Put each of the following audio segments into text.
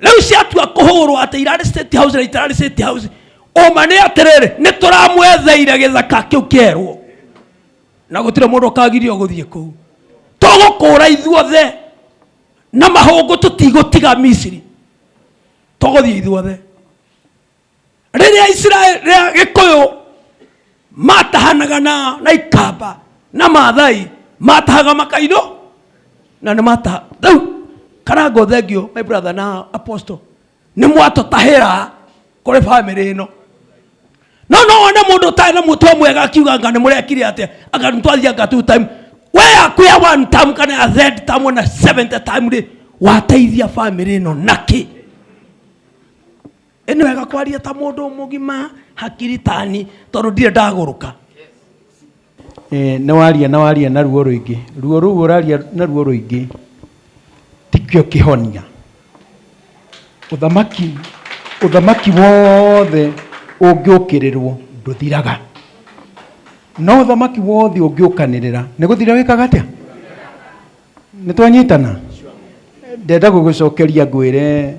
Rĩu ciatua kũhũrwo atĩ irarĩ State House na itararĩ State House, ũma nĩ atĩrĩrĩ, nĩ tũramwetheire gĩthaka kĩu kĩerwo na gũtirĩ mũndũ ũkagirio gũthiĩ kũu. Tũgũkũra ithuothe na mahũngũ, tũtigũtiga Misiri, tũgũthiĩ ithuothe. Rĩrĩa Israel, rĩrĩa Gĩkũyũ matahanaga na Ikamba na Maathai matahaga makainũ na nĩ mataha rĩu. Karango, thank you, my brother na apostle, nĩ mwatũtahĩra kũrĩ famĩlĩ ĩno. No wone mũndũ ũtarĩ na mũtwe mwega akiuga anga nĩ mũrekire atĩa, anga nĩ twathianga two time. We yaku ya one time kana ya third time na seventh time rĩ, wateithia famĩlĩ ĩno nakĩ? Ĩ nĩ wega kwaria ta mũndũ mũgima hakiri tani, tondũ ndirĩ ndagũrũka. Nĩ waria na waria na ruo rũingĩ. Ruo rũu ũraria na ruo rũingĩ tikĩo kĩhonia. Ũthamaki wothe ũngĩũkĩrĩrwo ndũthiraga, no ũthamaki wothe ũngĩũkanĩrĩra nĩ gũthira wĩkaga atĩa? Nĩ twanyitana? Ndenda gũgũcokeria ngwĩre,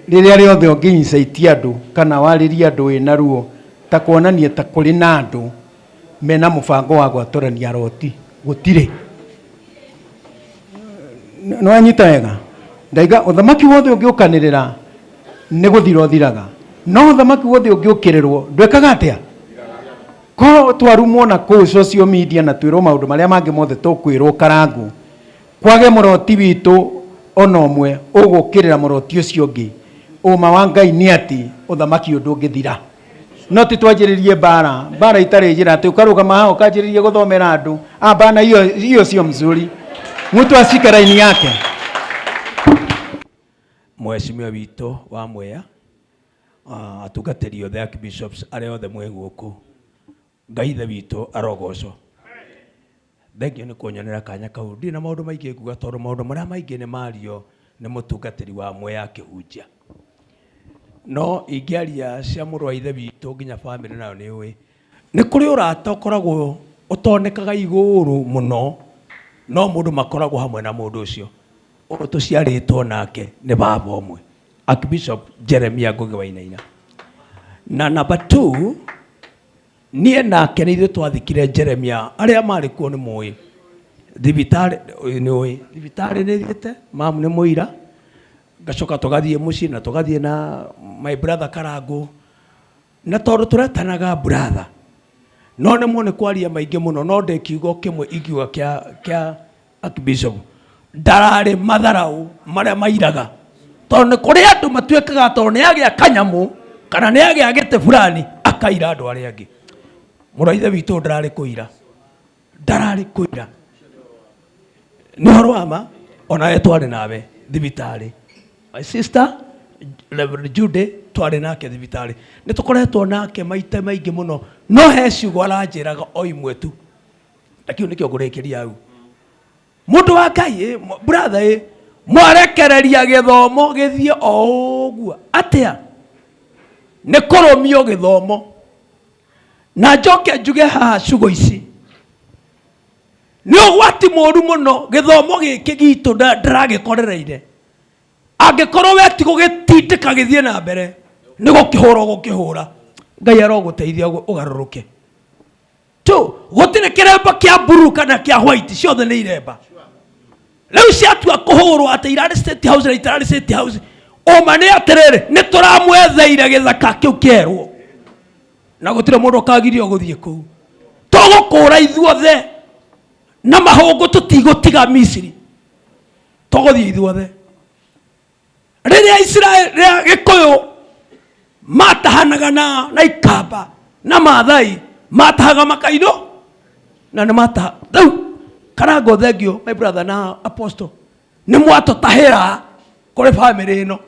rĩrĩa rĩothe ũngĩ-incite andũ kana warĩrie andũ wĩna ruo ta kuonania ta kũrĩ na andũ mena mũbango wa gwatũrania roti, gũtirĩ. Nĩ wanyita wega? Ndaiga ũthamaki wothe ũngĩũkanĩrĩra nĩ gũthira ũthiraga, no ũthamaki wothe ũngĩũkĩrĩrwo ndwĩkaga atĩa? Ko twarumwo na kũu social media na twĩrwo maũndũ marĩa mangĩ mothe tũkwĩrwo, Karangu, kwage mũroti witũ ona ũmwe ũgũkĩrĩra mũroti ũcio ũngĩ, ũma wa Ngai nĩ atĩ ũthamaki ũyũ ndũngĩthira. No ti twanjĩrĩrie mbara, mbara itarĩ njĩra, atĩ ũkarũgama haha ũkanjĩrĩria gũthomera andũ. Ah, bana, hiyo hiyo sio mzuri. Mtu ashike raini yake. Mheshimiwa witũ wa Mwea, atungatĩri othe, archbishops arĩa othe mwĩ gũkũ, Ngai Ithe witũ arogocwo. Thengiũ nĩ kunyonera kanya kau. Ndirĩ na maũndũ maingĩ nguga, tondũ maũndũ marĩa maingĩ nĩ mario nĩ mũtungatĩri wa Mwea akĩhunjia. No ingĩaria cia mũrũ wa ithe witũ nginya bamĩrĩ nayo nĩ ũĩ nĩ kũrĩ ũrata ũkoragwo ũtonekaga igũrũ mũno, no mũndũ makoragwo hamwe na mũndũ ũcio ũyũ tũciarĩtwo nake nĩ baba ũmwe, Archbishop Jeremiah Ngugi Wainaina. Na number two, niĩ nake nĩ ithuĩ twathikire Jeremiah. Arĩa marĩ kuo nĩ mũĩ thibitarĩ, nĩ ũĩ thibitarĩ nĩ thiĩte mamu nĩ mũira, ngacoka tũgathiĩ mũciĩ na tũgathiĩ na my brother Karangũ, na tondũ tũretanaga brother, no nĩ nĩ kwaria maingĩ mũno, no ndĩ kiugo kĩmwe ingiuga kĩa Archbishop: ndararĩ matharau marĩa mairaga, tondũ nĩ kũrĩ andũ matuĩkaga tondũ nĩ agĩa kanyamũ kana nĩ agĩa gĩtĩ fulani akaira andũ arĩa angĩ. Mũrũ wa ithe witũ ndararĩ kũira, ndararĩ kũira, nĩ ũhoro wa ma. Onawe twarĩ nawe thibitarĩ, my sister Reverend Jude, twarĩ nake thibitarĩ, nĩ tũkoretwo nake maita maingĩ mũno, no he ciugo aranjĩraga o imwe tu, na kĩu nĩkĩo ngũrĩkĩria hau. Mũndũ wa Ngai ĩ, brother ĩ, mwarekereria gĩthomo gĩthiĩ o ũguo atĩa? Nĩ kũrũmio gĩthomo. Na njoke njuge haha, ciugo ici nĩ ũgwati mũru mũno. Gĩthomo gĩkĩ gitũ ndĩragĩkorereire, angĩkorwo we ti gũgĩtindĩka gĩthiĩ na mbere, nĩ gũkĩhũra ũgũkĩhũra. Ngai arogũteithia ũgarũrũke tu. Gũtirĩ kĩremba kĩa blue kana kĩa white, ciothe nĩ iremba. Rĩu ciatua kũhũrwo atĩ irarĩ State House na itararĩ State House, ũma nĩ atĩrĩrĩ, nĩ tũramwetheire gĩthaka kĩu kĩerwo na gũtirĩ mũndũ ũkagirio gũthiĩ kũu. Tũgũkũra ithuothe na mahũngũ, tũtigũtiga Misiri, tũgũthiĩ ithuothe. Rĩrĩa Israel, rĩrĩa Gĩkũyũ matahanaga na Ikamba na Maathai matahaga makainũ na nĩ mataha rĩu. Karango, thank you, my brother na apostle, nĩ mwatũtahĩra kũrĩ bamĩrĩ ĩno.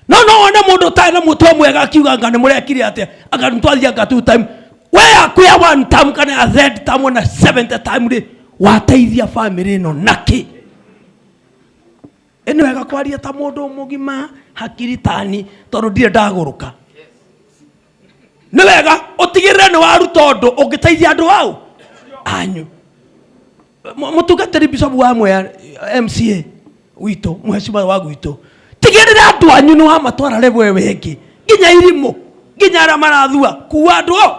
No wone mũndũ ũtarĩ na mũtwe mwega akiuga anga nĩ mũrekire atĩa, anga nĩ twathianga two time. We yaku ya one time kana ya third time na seventh time rĩ, wateithia bamĩrĩ ĩno nakĩ? Ĩ nĩ wega kwaria ta mũndũ mũgima hakiri tani, tondũ ndirĩ ndagũrũka. Nĩ wega ũtigĩrĩre nĩ waruta ũndũ ũngĩteithia andũ ao anyu. Mũtungatĩri bishop wa Mwea, MCA witũ, mheshimiwa wa gwitũ, Tigĩrĩra andũ anyu nĩ wamatwara level ĩyo ĩngĩ, nginya irimũ, nginya arĩa marathua, kuua andũ o.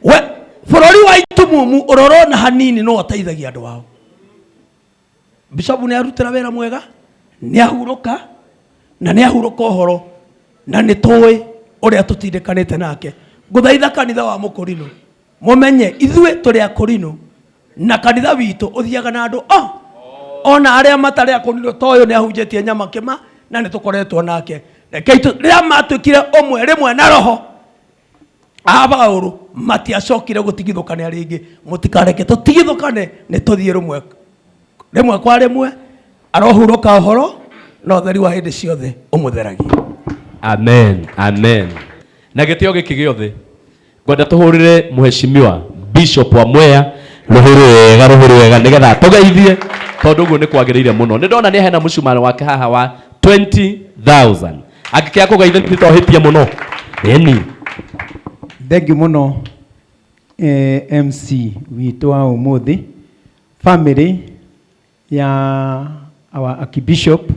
We bũrũri wa itumumu ũrorwo na hanini no ateithagia andũ ao. Bishop nĩ arutĩra wĩra mwega, nĩ ahurũka na nĩ ahurũka ũhoro, na nĩ tũĩ ũrĩa tũtindĩkanĩte nake. Ngũthaitha kanitha wa Mũkũrinũ mũmenye ithuĩ tũrĩ akũrinũ, na kanitha witũ ũthiaga na andũ o ona arĩa matarĩ akũrinũ. Ta ũyũ nĩ ahunjĩtie nyama kĩma na nĩ tũkoretwo nake. Rekei rĩrĩa matuĩkire ũmwe rĩmwe na roho a Paũlũ, matiacokire gũtigithũkania rĩngĩ. Mũtikareke tũtigithũkane, nĩ tũthiĩ rũmwe rĩmwe kwa rĩmwe. Arohurũka ũhoro na ũtheri wa hĩndĩ ciothe ũmũtheragie. Amen, amen. Na gĩtĩo gĩkĩ gĩothe ngwenda tũhũrĩre mheshimiwa Bishop wa Mwea rũhĩ rwega, rũhĩ rwega, nĩgetha tũgeithie, tondũ ũguo nĩ kwagĩrĩire mũno. Nĩ ndona nĩ hena mũcumarĩ wake haha wa 20,000, angĩkĩaga kũgeithia nĩ tohĩtie mũno ĩni. Thank you mũno, MC witũ wa ũmũthĩ, family ya our Archbishop.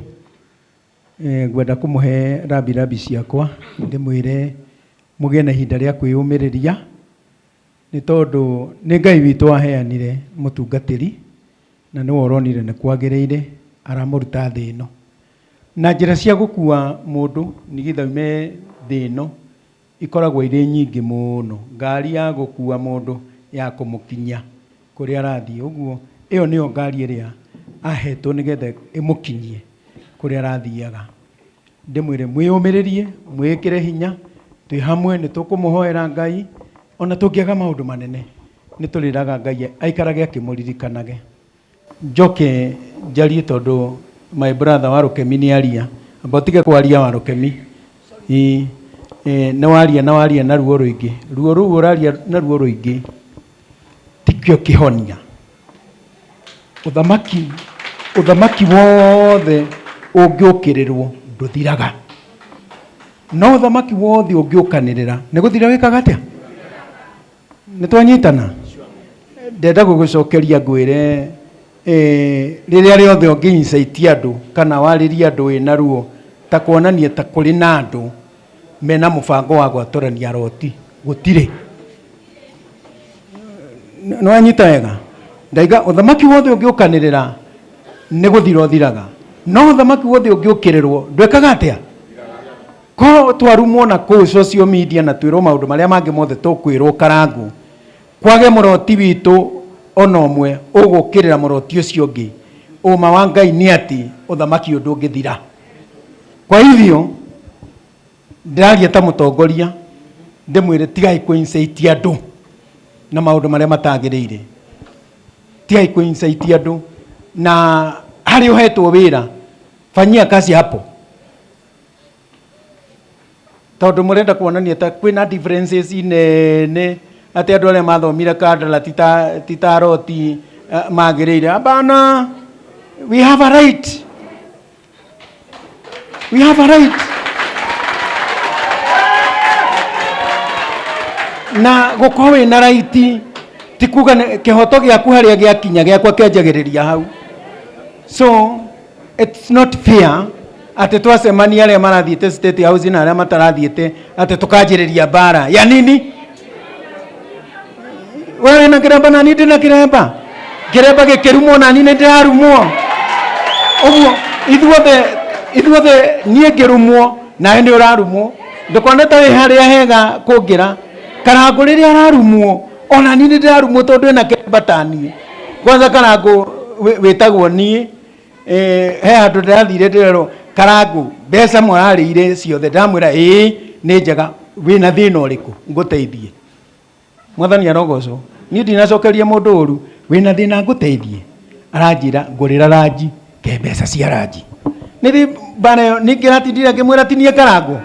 Ngwenda kũmũhe rambi rambi ciakwa, ndĩmwĩre mũgĩe na ihinda rĩa kwĩyũmĩrĩria, nĩ tondũ nĩ Ngai witũ waheanire mũtungatĩri, na nĩwe ũronire nĩ kwagĩrĩire aramũruta thĩ ĩno. Na njĩra cia gũkua mũndũ nĩgetha ume thĩ ĩno ikoragwo irĩ nyingĩ mũno. Ngari ya gũkua mũndũ ya kũmũkinyia kũrĩa arathiĩ, ũguo ĩyo nĩyo ngari ĩrĩa ahetwo nĩgetha ĩmũkinyie kũrĩa arathiaga. Ndĩmwĩre mwĩyũmĩrĩrie, mwĩĩkĩre hinya, twĩ hamwe, nĩ tũkũmũhoera Ngai. Ona tũngĩaga maũndũ manene, nĩ tũrĩraga Ngai aikarage akĩmũririkanage. Njoke njarie tondũ my brother wa Rũkemi nĩ aria. Amba ũtige kwaria wa Rũkemi. Ĩ, nĩ waria na waria na ruo rũingĩ. Ruo rũu ũraria na ruo rũingĩ tikĩo kĩhonia. Ũthamaki wothe ũngĩũkĩrĩrwo ndũthiraga, no ũthamaki wothe ũngĩũkanĩrĩra nĩ gũthira wĩkaga atĩa? Nĩ twanyitana? Ndenda gũgũcokeria ngwĩre, rĩrĩa rĩothe ũngĩ-incite andũ kana warĩrie andũ wĩna ruo ta kuonania ta kũrĩ na andũ mena mũbango wa gwatũrania roti, gũtirĩ. Nĩ wanyita wega? Ndaiga ũthamaki wothe ũngĩũkanĩrĩra nĩ gũthira ũthiraga, no ũthamaki wothe ũngĩũkĩrĩrwo ndwĩkaga atĩa? Ko twarumwo na kũu social media na twĩrwo maũndũ marĩa mangĩ mothe tũkwĩrwo karangu, kwage mũroti witũ ona ũmwe ũgũkĩrĩra mũroti ũcio ũngĩ, ũma wa Ngai nĩ atĩ ũthamaki ũyũ ndũngĩthira. Kwa hivyo ndĩraria ta mũtongoria, ndĩmwĩre tigai kũ-incite andũ na maũndũ marĩa matagĩrĩire. Tigai kũ-incite andũ, na harĩa ũhetwo wĩra fanyia kazi hapo, tondũ mũrenda kuonania ta kwĩna differences nene, atĩ andũ arĩa mathomire Kandara ti ta roti magĩrĩire. Hapana, we have a right, we have a right. Na gũkorwo wĩna right ti kuga kĩhoto gĩaku harĩa gĩakinya gĩakwa kĩanjagĩrĩria hau. So it's not fair atĩ twacemania arĩa marathiĩte State House na arĩa matarathiĩte, atĩ tũkanjĩrĩria mbara ya nini. We wĩna kĩremba na niĩ ndĩna kĩremba, kĩremba gĩkĩrumwo na niĩ nĩ ndĩrarumwo. Ũguo ithuothe, niĩ ngĩrumwo nawe nĩ ũrarumwo, ndũkone ta wĩ harĩa hega kũngĩra. Karangũ rĩrĩa ararumwo ona niĩ nĩ ndĩrarumwo, tondũ ena kĩremba ta niĩ. Kwanza Karangũ wĩtagwo niĩ, he handũ ndĩrathire ndĩrerwo, "Karangũ, mbeca mũrarĩire ciothe." Ndamwĩra, "Ĩĩ nĩ njega, wĩna thĩna ũrĩkũ ngũteithie?" Mwathani arogocwo, niĩ ndinacokeria mũndũ ũru. "Wĩna thĩna ngũteithie?" Aranjĩra, "Ngũrĩra ranji ke mbeca cia ranji." Nĩrĩ mbara ĩyo ningĩ ratindire ngĩmwĩra tinie Karangũ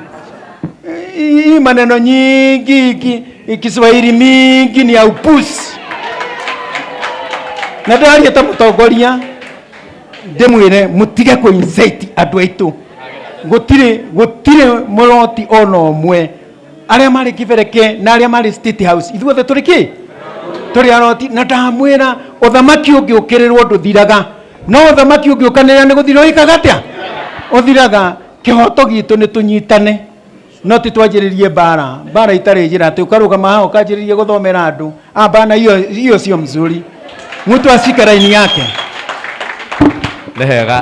hii maneno nyingi Kiswahili mingi ni ya upuzi. Na ndĩraria ta mũtongoria, ndĩmwĩre mũtige kũ incite andũ aitũ. Gũtirĩ mũroti ona ũmwe, arĩa marĩ Kĩbereke na arĩa marĩ State House, ithuothe tũrĩ kĩ tũrĩ aroti. Na ndamwĩra ũthamaki ũngĩũkĩrĩrwo ndũthiraga, no ũthamaki ũngĩũkanĩrĩra nĩ gũthira wĩkaga atĩa? Ũthiraga. Kĩhoto gitũ nĩ tũnyitane, no ti twanjĩrĩrie mbara, mbara itarĩ njĩra, atĩ ũkarũgama haha ũkanjĩrĩria gũthomera andũ. Ah, bana, hiyo hiyo sio mzuri. Mtu ashike laini yake. Nĩ hega.